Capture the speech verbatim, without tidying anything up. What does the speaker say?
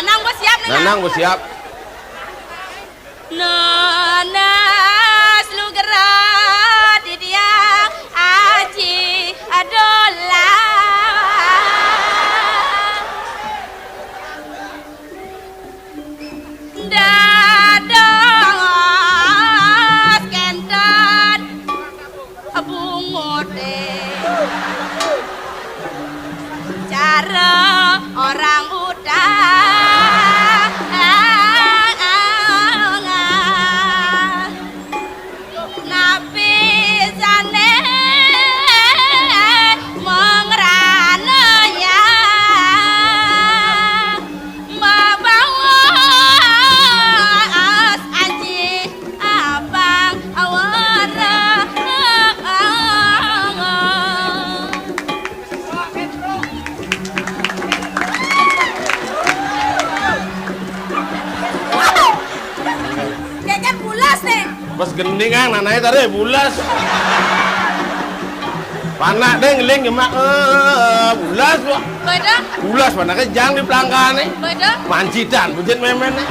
Nang wis siap, Nang. Nanang wis siap. Nanas lu gerat di dia aji adolah. Dados kenten bungote. Cara orang utang. Napi jane mengrana ya mabawas aji abang awara. Kayaknya pulas nih. Pas gending, ah, nanae tare bulas. Panak deh ngeling nyemak, eh, bulas kok. Betul. Bulas panake jang di pelangkane. Betul. Mancitan bujit memene.